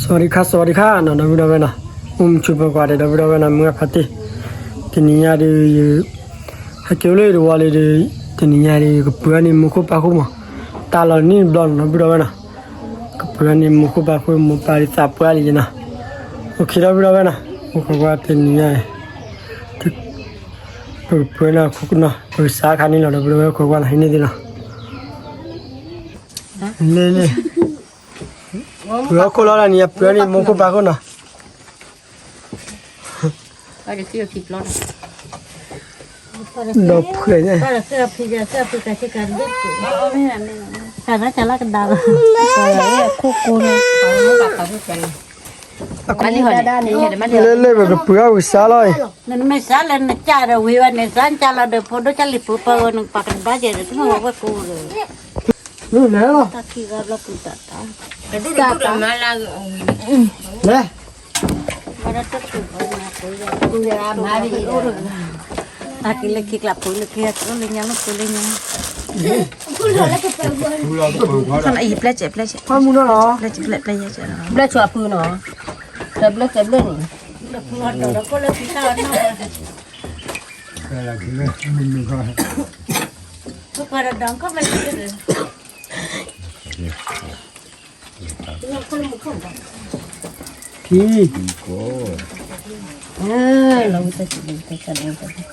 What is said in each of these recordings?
สวัสดีค่ะ สวัสดีค่ะနီၤ ဒီပုၢ်ဒီဝဲၢ်နီၤ, အိၣ်မုာ်ဆိးပၢၤကိးဂၤဒဲး ဒီပုၢ်ဒီဝဲၢ်နီၤ မုၢ်ဂၤဖါတံၢ်, တနံၤညါဒီး ဟဲက့ၤအိၣ်လၢယတဝီလံဒီး တနံၤညါဒီး ကပှ့ၤန့ၢ်မူခိၣ်ပၢ်ခိၣ်မး, တၢ်လီၤန့ၢ်တဘျီနီၤ ဒီပုၢ်ဒီဝဲၢ်နီၤ, ကပှ့ၤန့ၢ်မူခိၣ်ပၢ်ခိၣ် မိၢ်ပၢ်ဒ်သးပှၢ်လံနီၤ, အိၣ်ခ့ဒီပုၢ်ဒီဝဲၢ်နီၤ, အိၣ်ခိးကွၢ်တနံၤညါ ပကပှ့ၤန့ၢ်ခိၣ်နီၤ ပကစးခါန့ၣ်လီၤ ဒီပုၢ်ဒီဝဲၢ် အိၣ်ခိးကွၢ်နီၤ ဟံးန့ၢ်သ့နီၤ, လ့လ့ ပှ့ၤအီၣ်ခိၣ်လီၤဒၣ်န့ၣ် ပှ့ၤန့ၢ်မူခိၣ်ပၢ်ခိၣ်နီၤ, ဒီးဖှဲးန့ၣ် လ့လ့ ပကပှ့ၤအီၣ်ပကစးလီၤအံၤ, နမ့ၢ်စးလၢနကၢ်ဒီးဝံၤဝဲန့ၣ် စးနကၢ်လီၤဒီး ဖိဒိၣ်ကၢ်လံၤပူၤပၢဝဲန့ၣ် ပှၤကဘါယဲၢ်ဒီး တမ့ၢ်ဝဲဝဲကိးဒီး လဲၤလီၤ လဲၤ အက့ၤလၢခံကျးပူၤလၢခံကျးလၢညါလၢပူၤလၢညါ, အံၤပျဲၢ်စဲးပျဲၢ်စဲး, ပျဲၢ်စဲးပျဲၢ်ပျဲၢ်ယဲၢ်စဲး, ဘျၢဆိအပူၤနီၤ, တဘျၢတဘျၢန့ၣ် ထီၣ်ကဒဲးကၠိ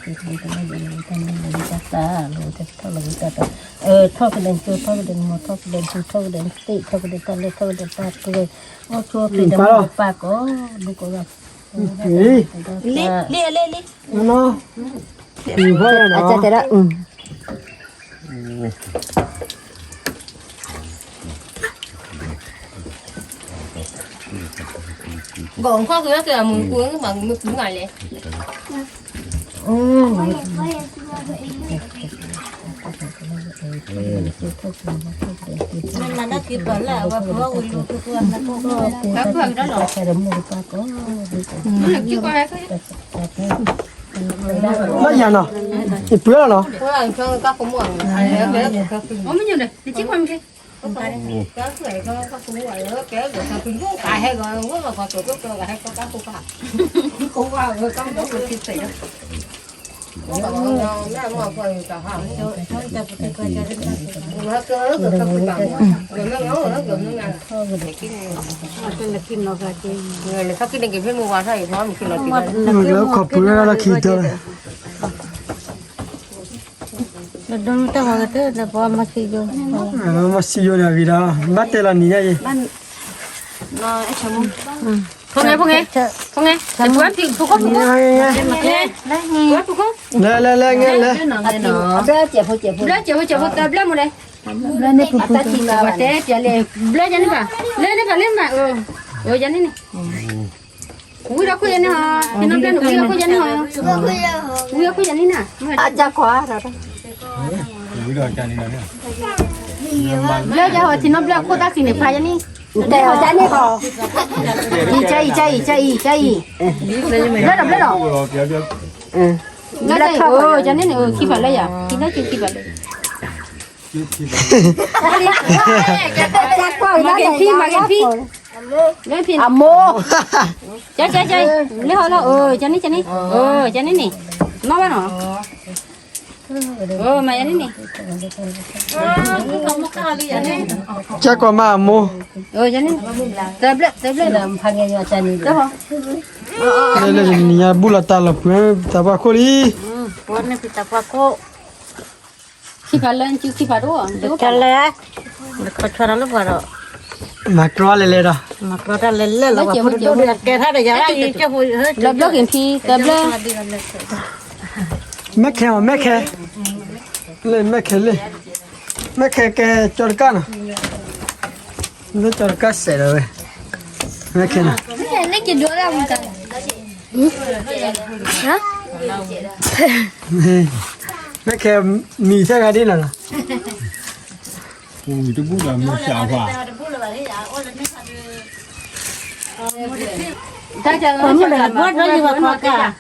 ထီၣ်ကဒဲးမီၤ ထီၣ်ကဒဲးမူ ထီၣ်ကဒဲးသ့ၣ် ထီၣ်ကဒဲးတၢ်လၢ ထီၣ်ကဒဲးတၢ်ကျဲ, အိၣ်ဆိၣ်ချ့ဒီးမူပၢ်ကိးဒူကိးဂၤ, လံလံလံလံ, ဘၣ်ခီက့ၤက့ၤအမုၢ်နကူမုၢ်ကူမုၢ်လဲၣ်, ဘၣ်ယၤနီၤ, ယပှ့ၤလီၤနီၤ, လၢခီၣ်ပူၤလၢလီၢ်ခံကတၢၢ်လီၤ, မၤစံယိၤန့ၣ်ဂ့ၤဒီး ဘၣ်တဲလီၤနံၤညါအံၤ, ဖိငဲ ဖိငဲ, ဖိငဲ, ဖိခိၣ်, ဖိခိၣ်, လဲၤ လဲၤ လဲၤ လဲၤ, ဘျၢစဲးဖိစဲးဖိ, ဘျၢစဲးဖိစဲးဖိ တဘျၢမူလဲၣ်, ဘျၢစဲးဖိစဲးဖိ, ဘျၢယၤန့ၣ်ဘၣ်, လဲၤန့ၣ်ဘၣ် လဲၤမး, ယၤန့ၣ်န့ၣ်, ဝံၤဒီးခိၣ်ယၤန့ၣ်ဟီ, ထံနီၣ်ဘျၢန့ၣ်ဝံၤဒီးခိၣ်ယၤန့ၣ်ဟီ, ဝံၤဒီးခိၣ်ယၤန့ၣ်နၤ, ဘျၢယၤဟီ ထံနီၣ်ဘျၢခိၣ်တၢ်ခံန့ၣ် ဖးယၤန့ၣ်, တဲအီၤယၤန့ၣ်ဟီ, အံၤ ကၢအံၤ ကၢအံၤ ကၢအံၤ, ဘျၢဒီး ဘျၢဒီး, ဘျၢယၤန့ၣ်န့ၣ် ခံဖးလၢယၤ, ခံဖးလၢ, မၤက့ၤဖံ မၤက့ၤဖံ, အမိၢ်, ကၢကၢကၢ, လၢဟီလီၤ, ယၤန့ၣ် ယၤန့ၣ်, ယၤန့ၣ်န့ၣ်, နီၢ်ဘၣ်နီၤ, မၤယၤန့ၣ်န့ၣ်, ကၢကွၢ်မးအမိၢ်, ယၤန့ၣ်, တဘျၢ တဘျၢ, လၢလၢနံၤညါဘူၣ်လီၤတၢ်လီၤပှ့ၤသးပှၢ်ခိၣ်လံ, ပှၤန့ၣ်ဖံးသးပှၢ်ခိၣ် ခံဖးလၢ ခံဖးတအိၣ်, တလဲၣ်, နခီဆါတၢ်လၢပှၤဒီး, မၤကြီလဲၤလဲၤဒီး, မၤကြီတၢ်လဲၤလဲၤလီၤ, ကဲထီၣ်ဒီးယၤ, ဘျီက့ၤဖံး တဘျီ, မဲၣ်ခဲအီၤ မဲၣ်ခဲ, လၢမဲၣ်ခဲလၢ, မဲၣ်ခဲကဲကၠီတကၣ်နီၤ, လၢကၠီတကၣ်စဲးဒီးဝဲ, မဲၣ်ခဲနီၤ မဲၣ်ခဲမံၤထဲဂၤဒ်နီၤနီၤ, တဘူၣ်ဒီးမ့ၢ်စၢ်ဝါ, တၢ်ကဘၣ်တဘၣ်တဘၣ်တဘၣ်,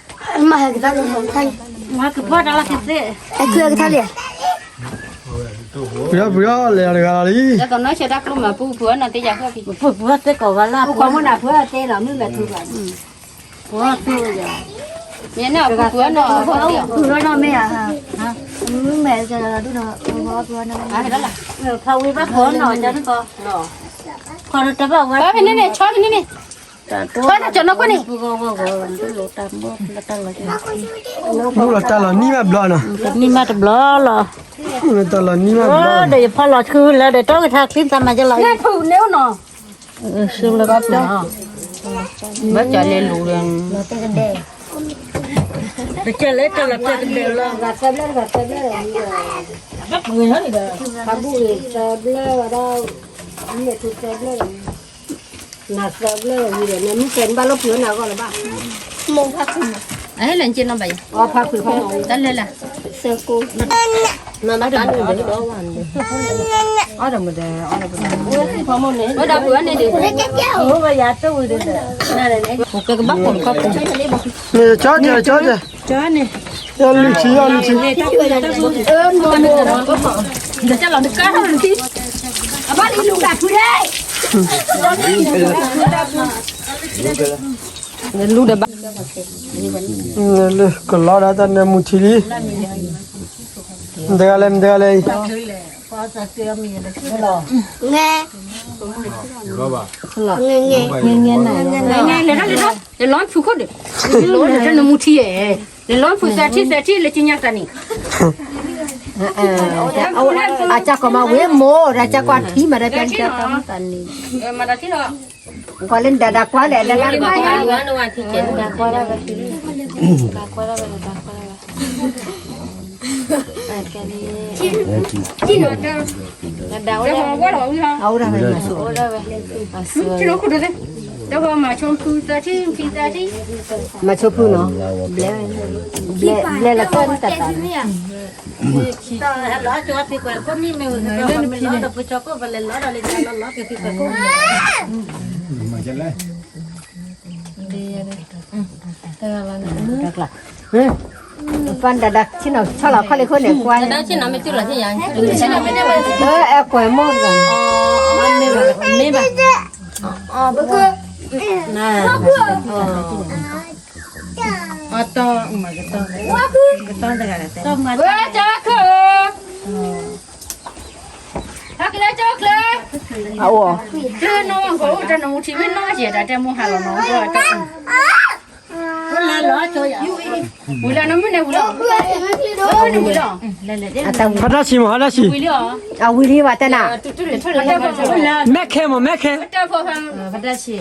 မၤဟဲကသါလံ, မၤကဘၣ်တၢ်လီၢ်သ့ၣ်သ့ၣ်, အဲ ခုကထါလံ, ပှ့ၤထီၣ်ပှ့ၤထီၣ်လဲၤတဂၤလီၤလံ. တနီၤဆဲးတၢ်ကျိမၤပူၤ ပှ့ၤအီၣ်နီၢ်သ့ယၤဃိၣ်ဖံး, ပှ့ၤပှ့ၤသ့ကိးဝဲလၢ ပှ့ၤမ့ၢ်နၤပှ့ၤအီၣ်သ့လီၤ မ့ၢ်မဲာ်ထူဘၣ်, ပှ့ၤအီၣ်သ့ဝဲယၤ, မ့ၢ်န့ၣ်ပှ့ၤအီၣ်နီၢ်အီၣ်သ့, ပှ့ၤအီၣ်နီၢ်မ့ၢ်ဧါ, မ့ၢ်မဲာ်ကလီၤဒုဒီး ပှ့ၤအီၣ်ပှ့ၤအီၣ်နီၢ်, ဖးဝံၤဘၣ်ပှ့ၤအီၣ်နီၢ်ကၠီတကီး, ခီတဘၣ်ဝဲဖဲန့ၣ်န့ၣ် ဆီဖဲန့ၣ်န့ၣ်, ဆီန့ၣ်ကၠီနီၢ်ခိၣ်န့ၣ်, မ့ၢ်လီၤတၢ်လီၤနံၣ်မးဘျီနီၤ, နံၣ်မးတဘျီလီၤ, မ့ၢ်တၢ်လီၤနံၣ်မးဘျီနီၤ, ဒီးယဖီလီၤဆူလၢဒီးတီကထါချံသးမၤယလီၤ, ဖုးန့ၣ်နီၤ, ဘၣ်ကလဲၤလူၤဒီး, ပကလဲၤတၢ်လီၤပျၢ်ကဒဲးလီၤ, နသၢဘျၢဝဲဒၣ်, နသၢဘျၢဝဲဒၣ်, နမ့ၢ်တဲနဘၣ်လိၣ်ပှ့ၤအီၣ်နၤအဂီၢ်လၢၤဘၣ်, မိၢ်ဖးခု, အဟဲလၢနက့နီၤဘၣ်ယၤ, ဖးခု, တၢ်လၢလၢ, သၢကိ, အီၣ်ဒီးမ့ၢ်ဒီး, အီၣ်ဒီးပှ့ၤအီၣ်န့ၣ်ဒံး, ကဘၣ်ခိၣ်တခီခိၣ်, ကၠီကဲ, ကၠီန့ၣ်, ယလုၢ်ထံ, ယလုၢ်ထံ, တၢ်လီၤတကါထီၣ်လၢထံ, အဘၣ်လံလူၤကထူဒဲး, လူၤဒီးဘၣ်, လၢကလီဒၣ်တၢ်နၢမူထံလံ, မတဂၤလဲၣ်, မတဂၤလဲၣ်, လဲၤလီၤဖုခိၣ်ဒီး, လဲၤလီၤတၢ်နၢမူထံဧဲ, လဲၤလီၤဖုသၢထံသၢထံလၢကညါတၢ်န့ၣ်, အကၢ်ကီမၤဝံၤမိၢ်ဒီး အကၢ်ကွၢ်ထံမၤဒီး ပျဲၢ်တၢ်တၢ်မၤတၢ်ထံလီၤ, ကွၢ်လၢနဒၣ်ဒၣ်ကွၢ်လဲၣ်, ဒၣ်ကွၢ်ဒၣ်ဝဲ, ဒၣ်ကွၢ်ဒၣ်ဝဲ, ဒၣ်ကွၢ်ဒၣ်ဝဲ, အအိၣ်ဒၣ်ဝဲ, မၤဆိဖုသၢထံ, မၤဆိဖုနီၤ, ဘျဲလၢတၢ်တၢ်တၢ်န့ၣ် လီၤကၠီဖံကွဲးခိၣ်မ့ၢ်မ့ၢ်ဝဲကလီဒီးပကၠီကိၣ်ပလဲၤလီၤဒီးလၢကၠီလီၤလီၤက့ၤဖံကွဲးခိၣ်, ပၢ်ဒၣ်ဒၣ်ဆ့ၣ်နီၤ ဆီလီၤခီၣ်လ့ၢ်ခိၣ်န့ၣ် ကွၢ်န့ၣ်, အဲကွဲးမိၢ်တဂၤန့ၣ်, မ့ၢ်ဘၣ်, အတီၢ်မၤကတီၢ်, ကတီၢ်တဂၤ, ဝဲကၠီခိၣ်, ဟဲက့ၤလၢကၠီချၢ, အအိၣ်, တၢ်နမူထံမ့ၢ်နီၢ်ကဲးတၢ်တဲမိၢ်ဟါလီၤနီၤ, ဝံၤလီၤနီၤ မုၢ်န့ၣ်ဝံၤလီၤ, ဝံၤလီၤ, ဖါတၢ်ဆံးမး ဖါတၢ်ဆံး, အဝံၤလံဘၣ်တဲနၤ, မဲခဲမး မဲခဲ, ဖါတၢ်ဆံး,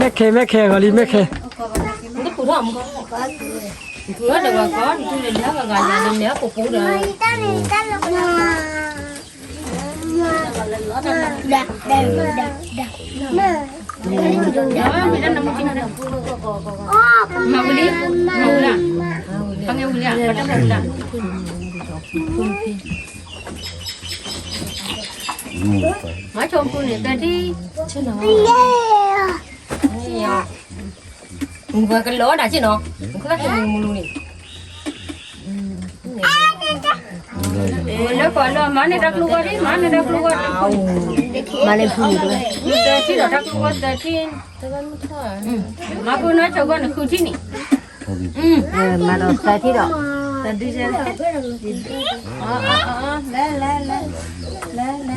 မဲခဲ မဲခဲ ဂီၤလံ မဲခဲ, မၤဝံၤလံ, မၤဝံၤလံ, မၤဝံၤလံ, မၤဆိဖုန့ၣ် သၢထံ, မုၢ်ပှၤကလီၤဒၣ်ဆ့ၣ်နီၤ, မုၢ်ကလီၤကမူမူလူန့ၣ်, လၢပှၤလၢမၤန့ၢ်တၢ်ကျိဂီၢ်ဒံး, မၤန့ၢ်တၢ်ကျိဂီၢ်ဒံး, မၤန့ၢ်ဖု, သၢထံဒီးတၢ်ကျိဂီၢ်သၢထံ, မၤဖုနီၢ်ဆိဂီၢ်န့ၣ်ဃုထံန့ၣ်, မၤဒီးသၢထံဒီး, လဲၤလဲၤလဲၤ, လဲၤလဲၤ,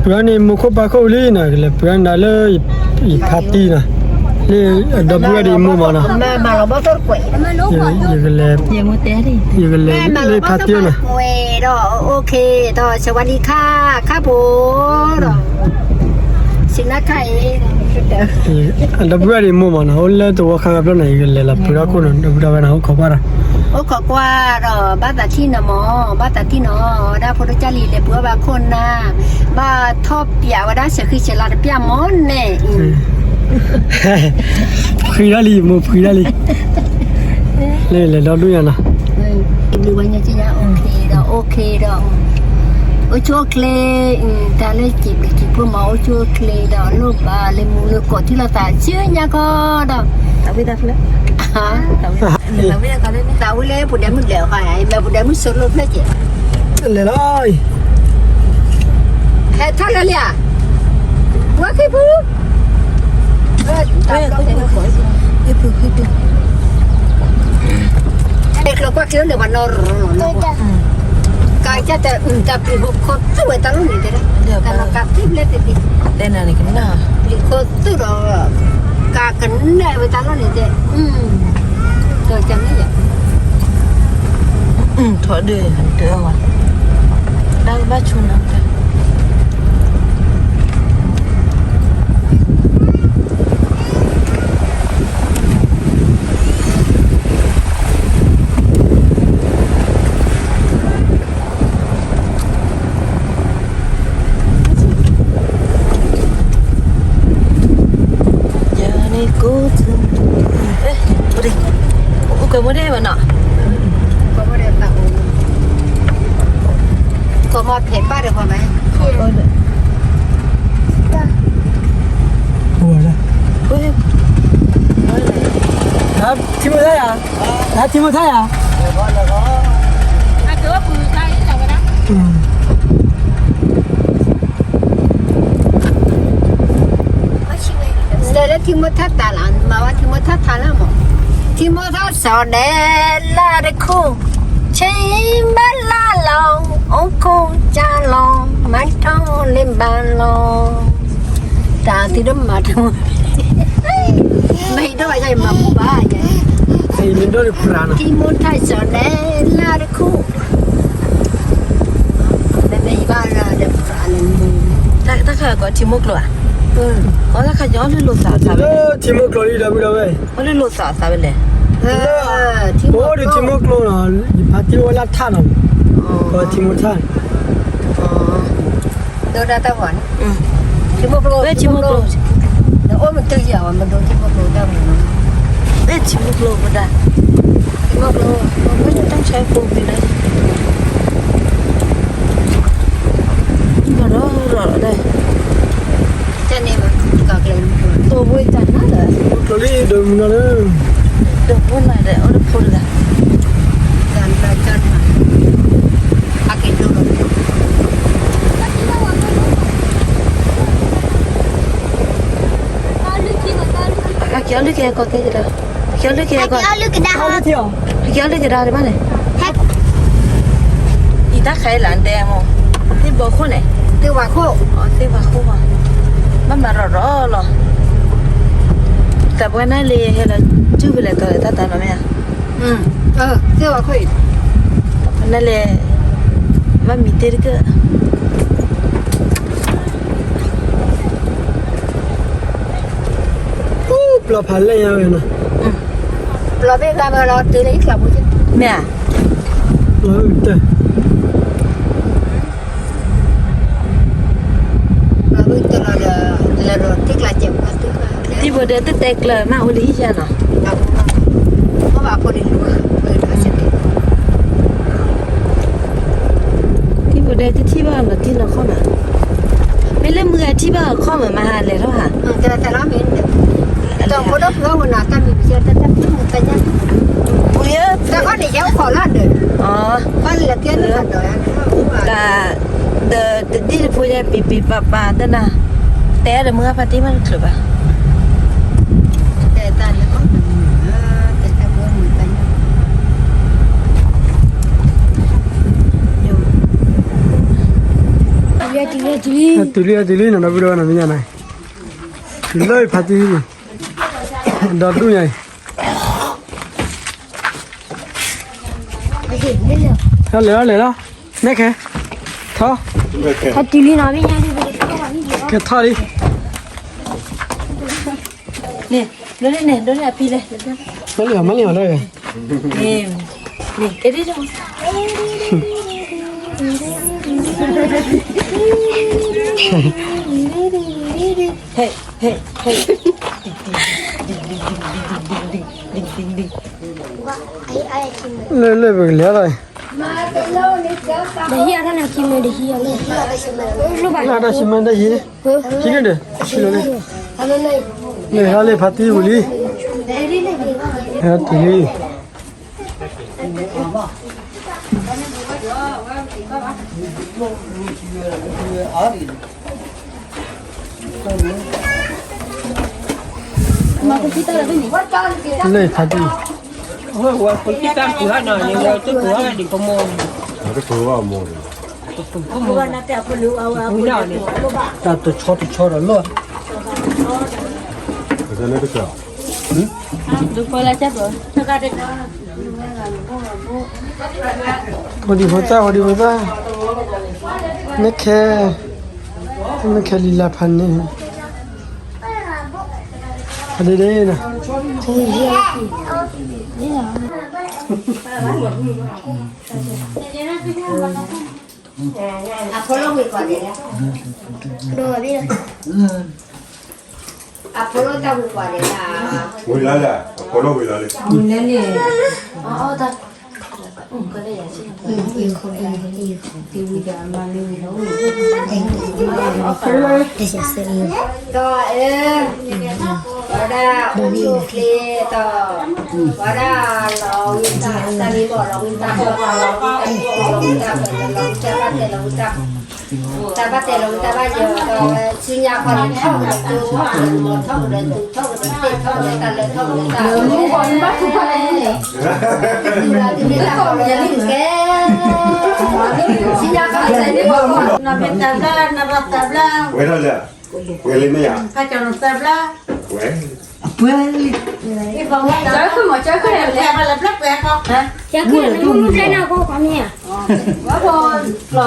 ပှၤန့ၣ် မိၢ်ခိၣ်ပၢ်ခိၣ်ဝံၤလံနီၤ, ကလဲၤပှၤနၤလၢ ယဖါတံၢ်နီၤ, လၢအဒီပုၢ်ဝဲၢ်ဒီးယမိၢ်မးနီၤ, ယကလဲၤ, ယကလဲၤလၢဖါတံၢ်နီၤ, ဒီး OK ဒီး สวัสดีค่ะ ครับผม ဒီး ဆ့နါခါအံၤ အဒီပုၢ်ဝဲၢ်ဒီးယမိၢ်မးနီၤ, အိၣ်လၢသဝီခါခါဖျိန့ၣ် ယကလဲၤလီၤပှ့ၤထီၣ်ခိၣ်နီၤ, ဒီပုၢ်ဝဲၢ်နီၤ အိၣ်ခိးကွၢ်ဒီး အိၣ်ခိးကွၢ်ဒီး ဘၣ်သးထံၣ်နီၤမး, ဘၣ်သးထံၣ်နီၤ, ဒၣ်ဖိဒိၣ်ကၢ်လံၤလဲၤပှ့ၤဘၣ်ခိၣ်နၢ်, ဘၣ်ထီၣ်ပၠးဝဲဒၣ် ဆဲးဃံဆဲးလၤတပျၢ်မးန့ၣ်, ဖှံထီၣ်လံ မိၢ်ဖှံထီၣ်လံ, လဲၤလဲၤဒီဒူၣ်ညါနီၤ, ဒီး OK ဒီး OK ဒီး အိၣ်ဆူၣ်အိၣ်ချ့, တၢ်လၢစံးဘျုးစံးဖှိၣ်မၤအိၣ်ဆူၣ်အိၣ်ချ့ဒီးလိၣ်ဘၣ်လၢမူလၢကိးထံၣ်လိာ်သးဆူညါခီဒီး, တၢ်ဝံသးဖျၢၣ်, တၢ်ဝံလၢပူၤဒဲမုၣ်ဒဲးဃီ, မ့ၢ်ပူၤဒဲမုၣ်ဆိလိာ်ဖျၢၣ်ကဲး, လဲၤလီၤ, ဟဲထီၣ်လၢလံဧါ, ဝဲခံဖု ကျိကွၢ်က့ၤန့ၣ်ပှၤနီၢ်ရၤလီၤ, ကကၢ်တၢ်အုၣ်တၢ်ပျံၤဖိခိၣ်သူၣ်ဝဲတၢ်လီၢ်န့ၣ်တဲ, တၢ်နီၢ်ကၢ်ပျံၤဘျဲၣ်တသ့, ပျံၤခိၣ်သူၣ်ဒီး, ကကနဲၣ်ဝဲတၢ်လီၢ်န့ၣ်တဲ, ကကန့ၣ်ယၤ ထီၣ်ဒုးတၢ်ဝဲ, တၢ်ကဘၣ်ဆူၣ်နီၤ ယၤန့ၣ်ကိၣ်, အိၣ်ကဲမူဒဲးဘၣ်နီၤ, ကမီဖဲးပၢ်ဒီးပှၤမး, ထံမိၢ်ထါယၤ, ထံမိၢ်ထါယၤ, စၢၤလၢထံမိၢ်ထါတၢ်လီၤ, မၤဝဲထံမိၢ်ထါတၢ်လီၤမး, ထံမိၢ်ထါစီၤဒဲလၢတခူၣ်, ဆ့ဘၣ်လၢလီၤ, အိၣ်ခိၣ်ကၢ်လီၤ, မၤထီၣ်လ့ဘၣ်လီၤ, တၢ်သံဒိၣ်မၤထီၣ်, မ့ၢ်ဒိၣ်ဘၣ်ယၤယမၤဘူၣ်ဘၣ်ယၤ, ထံမိၢ်ထါစီၤဒဲလၢတခူၣ် တၢ်ခါကီးထံမိၢ်ကျိဧါ, အီၣ်တၢ်ခါကီးအီၣ်လုၢ်လိာ်သးသးဝဲ, ထံမိၢ်ကျိလံဒီပုၢ်ဒီဝဲၢ်, အီၣ်လုၢ်လိာ်သးသးဝဲလဲၣ်, ပအိၣ်ဒီးထံမိၢ်ကျိနီၤ, ယဖါတံၢ်အိၣ်ဝဲလၢထၣ်နီၤ, ကီးထံမိၢ်ထါ ဒိၣ်ဒၣ်တၢ်ဝၤန့ၣ်, ထံမိၢ်ကျိ, ဝဲထံမိၢ်ကျိ, နအိၣ်မတၤယၤဝဲမဒိထံမိၢ်ကျိတၢ်ဝၤနီၤ, ဝဲထံမိၢ်ကျိပဒၣ်, ထံမိၢ်ကျိ, ဝဲတၢ်ဆါဖိပံၤလၢ ဘၣ်ဒီးဒီးဒီး, တၢ်န့ၣ်, တိၢ်ဝဲတၢ်နါဒီး, ကျိၤလံဒီးမုၢ်နီၤလၢ, ဒီးဖိနၤဒီးအိၣ်တဖိတဂၤ, တၢ်နါတၢ်နါ, အက့ၤဒိၣ်ဒီး အက့ၤအီၣ်လုၢ်က့ၤကီးကဲကဒါ, အက့ၤအီၣ်လုၢ်က့ၤကဒါ, အက့ၤအီၣ်လုၢ်ကဒါ, အက့ၤအီၣ်လုၢ်ကဒါဒ်မးန့ၣ်, အံၤတၢ်ခါအံၤလၢတဲမး, သ့ၣ်ဘီခိၣ်န့ၣ်, သ့ၣ်ဝါခိၣ်, သ့ၣ်ဝါခိၣ်, ဘၣ်မၤရီၤရီၤလီၤ, တၢ်ပှၤနၢ်လံဟဲလီၤ, တုၤဖဲလဲၣ်တီၤလဲၣ်တၢ်တၢ်နီၤမ့ၢ်ဧါ, သ့ၣ်ဝါခိၣ်အံၤ, နလဲၤ, ဘၣ်မံၤတ့ၢ်တကၢၢ် ပျီဖးလဲၢ်ညါဝဲနီၤ, ပျီဘ့ၣ်ဂၤမ့ၢ်လီၤတုၤလၢဟံၣ်ကျးပူၤ, မ့ၢ်ဧါ, ပျီဘ့ၣ်တၢ်, ပျီဘ့ၣ်တၢ်လီၤဒီး, လီၤဒီးတံၢ်ကျးစဲးပူၤ, တံၢ်ဖိဒဲတတဲကျၢၤမးအိၣ်လၢဟံၣ်ယါနီၤ, တံၢ်ဖိဒဲတထံၣ်ဘၣ်နီၤတံၢ်နီၤခီၣ်မး, မ့ၢ်လၢမုၢ်ဂၤထံၣ်ဘၣ်အခီၣ်မးမဟါလဲၤထီၣ်ဟး, တၢ်ဖိဒိၣ်ဖျီဝဲနၤတၢ်မံၤပယီၤတၢ်တၢ်မုၢ်မုၢ်တၢ်ညါ, ပူၤလၢ, တၢ်ခီၣ်န့ၣ်ယဲအိၣ်ခိးလၢဒီး, ဘၣ်လဲၤကဲလၢဒီး, တၢ်, ဒီးတဒံၣ်တဖိယဲပံၤပံၤပၤပၤတနၤ, တဲဒီးမုၢ်ဂၤဖါတံၢ်မးတချုးဘၣ်, တဲတၢ်လၢ, တဲတၢ်ဖိမုၢ်တၢ်ညါ တုၤလံ တုၤလံ နီၤ ဒီပုၢ်ဒီဝဲၢ်နီၤ မ့ၢ်ညါန့ၣ်, တုၤလၢဖါတံၢ်, ဒီဒူၣ်ညါအံၤ, လဲၤလီၤ လဲၤလီၤ နဲခဲ, ထီၣ်, ကဲထီၣ်လံ, န့ၣ်, ဒိန့ၣ် ဒိန့ၣ်အဖံလဲၣ်, မ့ၢ်လံအီၤ မ့ၢ်လံအီၤ န့ၣ်, ကဲဒ်, လၢလၢပကလဲၤလီၤ, ဒီးဟံးအါထီၣ်န့ၣ်ခံမ့ၢ်ဒီးဟံးအီၤလၢ လၢတၢ်ဆံးမ့ၢ်တၢ်ဟံး, ဟံးန့ၢ်ဒီး ဟံးလီၤလံ, န့ၣ်ဟါလၢဖးတံၢ်ဝံၤလံ, ဟဲတ့ၢ်လံ လၢဖးတံၢ်, တၢ်တဆီတဆီဒီးလီၤ, ဝဲဒံဖိသၣ် ဝဲဒံဖိသၣ်, မ့ၢ်ခဲ, မ့ၢ်ခဲလံလၢဖးန့ၣ်, ဖးဒ့ဒ့နီၤ, အဖိလၢဝံၤကွၢ်ဒဲးလၢ, အဖိလၢတၢ်ဝံၤကွၢ်ဒဲးလၢ, ဝံၤလၢလၢ, အဖိလၢဝံၤလၢလၢ, ဝံၤလၢလၢ, အဝံၤဒီးအမါလၢဝံၤလီၤ, ဒီးအဲ ဝဲဒၣ်အိၣ်ဆူၣ်အိၣ်ချ့ဒီး, ဝဲဒၣ်လီၤဝံတၢ်, တၢ်မံဘီၣ်လီၤဝံတၢ်, လီၤဝံတၢ်, လီၤဝံတၢ်, တၢ်ဘၣ်တဲလီၤဝံတၢ်ဘၣ်ယီၤဒီး, ဆူညါခီန့ၣ် ထီၣ်ကဒီးကၠိ, ထီၣ်ကဒီးမီၤ, ထီၣ်ကဒီးသ့ၣ်, ထီၣ်ကဒီးတၢ်လၢ, ထီၣ်ကဒီးတၢ်လၢ, ဆူညါခီန့ၣ်, ဝဲထီၣ်လၢ, ဝဲလၢမ့ၢ်ယါ, ဝဲ, အပှဲၤလံ, ကၢခုမီၤ ကၢခုန့ၣ်လဲၣ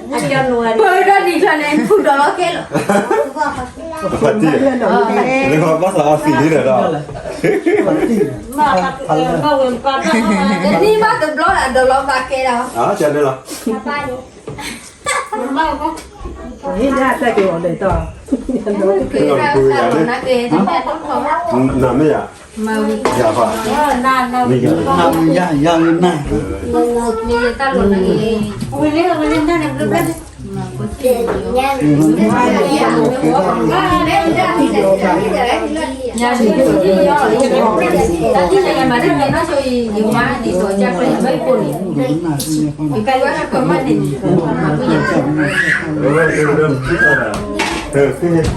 ်, ကၢခုန့ၣ် မ့ၢ်ဖဲန့ၣ်အဃိ ခီမ့ၢ်ဧါ, ဝဲဖိကျိာ်ဘျီ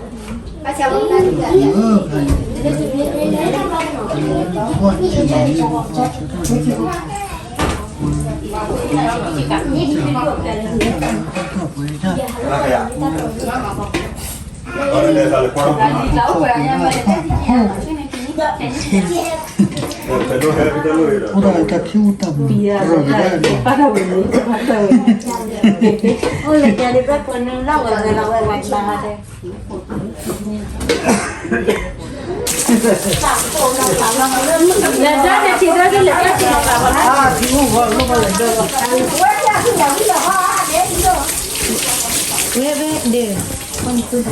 န့ၣ် ကၢခုအပူၤလီၤ, ဝံၤလၢကီၢ်ဂၤဒဲးလံ အိၣ်ကဖးဒၣ်ထံၣ်ဘၣ်, ပှၤဒၣ်ကၢခု, ကၢနပှဲၤဘၣ်ဘျီ ပှၤန့ၣ်က့ၤအဖီလာ်တၢ်ကဲဝဲဒီး ကျီဝဲစဲးကဲဒီး, တဂၤတၢ်ဘျီ တဂၤတၢ်ဘျီ နခုတၢ်ဘျီ နခံတၢ်ဘျီ, ဟါ ဘၣ်ကယၤ ဘၣ်ကယၤ, ပှၤဒၣ်နံၤချၢန့ၣ် ဖုဒီးလီၤကဲလီၤ, ဖးတံၢ်, လၢဘၣ်သးအီသံးန့ၣ်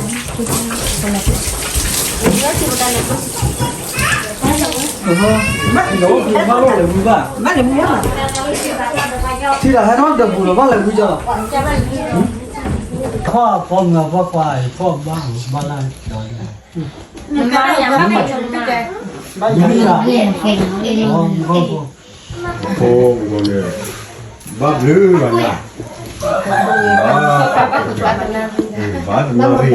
ဒီး, နံၤဘၣ်တဘျီဒီး ဒီးလီၤဘၣ်ကဲလီၤ, နမ့ၢ်ယါ, မ့ၢ်ယါ, ယါ, ယါ, ထံၣ်လၢဟဲထီၣ်ဒီးပူၤလီၤ ဘၣ်လဲၤဝံကီးလီၤ, ဖီၣ်ဖီမုၢ်ဖီၣ်ခွါ ဖီၣ်ဘၣ်ဘၣ်လၢကီးလီၤ, မ့ၢ်ဘၣ်ယၤမ့ၢ်ကီး, ဖိန့ၣ်, ဘၣ်ဘျုးဘၣ်နၤ,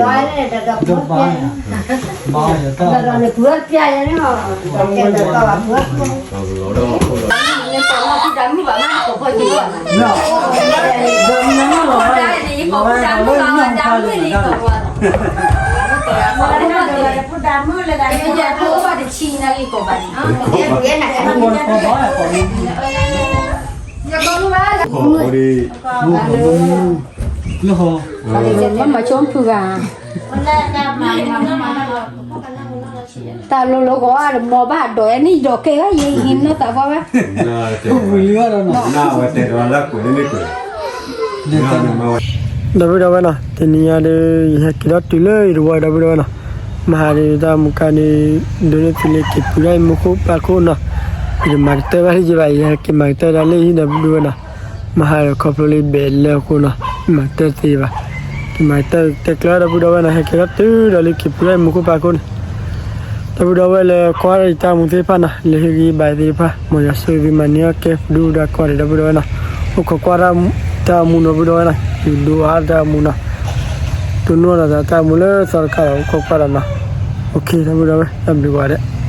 ဘၣ်တနီၤရံၣ်, ဘၣ်ယၤတၢ်, ဘၣ်ယၤတၢ်, လၢဟီ, ဘၣ်မၤဆိဖုဂၤ, တၢ်လိၤလိၤဂီၤအါဒီး မ်ဘၣ်ဒိးဝဲန့ၣ် ယဒိးကဲဝဲ ယဟံးနီၢ်သးပှၢ်ဝဲ, ဝံၤလံဘၣ်ဒီးနီၤ, ဒီပုၢ်ဒီဝဲၢ်နီၤ, တနံၤညါဒီး ယဟဲက့ၤဒီးတုၤလၢယတဝီဒီပုၢ်ဒီဝဲၢ်နီၤ, မဟါဒီးတၢ်မူကါန့ၣ် ဒိးန့ၢ်သုလၢက့ၤပူၤဒၣ်အံၤမူခိၣ်ပၢ်ခိၣ်နီၤ, ယတမၤကတၢၢ်ဘၣ်လၢယဘၣ် ယဟဲက့ၤမၤကတၢၢ်ဒၣ်လၢဟံၣ်ဒီပုၢ်ဒီဝဲၢ်နီၤ, မဟါဒီးခီဖျိလၢယဘဲးလၢအဃိနီၤ, မၤကတၢၢ်တသ့ဘၣ်, က့ၤမၤကတၢၢ်တဲကျၢၤဒီပုၢ်ဒီဝဲၢ်နီၤ, ဟဲက့ၤဒီးတုၤဒီးလၢက့ၤပူၤဒၣ်အံၤမူခိၣ်ပၢ်ခိၣ်န့ၣ် ဒီပုၢ်ဒီဝဲၢ်လၢကွၢ်ဒီးယတၢ်မူသ့ၣ်တဖၣ်နီၤ, လၢဟ့ၣ်ဂံၢ်ဘါသ့ၣ်တဖၣ် မ်ယွၤဆိၣ်ဂ့ၤသုမၤန့ၢ်အီၣ်ကဲပဒုၣ်ပဒါကိးဂၤဒဲး ဒီပုၢ်ဒီဝဲၢ်နီၤ, အိၣ်ခိးကွၢ်တၢ်မူနီၤ ဒီပုၢ်ဒီဝဲၢ်နီၤ, ယဒိးအါတၢ်မူနီၤ, ဒိးနီၢ်ဒီးတၢ်မူလၢသီတခါဒီး အိၣ်ခိးကွၢ်ဒီးနီၤ, ဒီပုၢ်ဒီဝဲၢ် တၢ်ဘျုးကိးဂၤဒဲး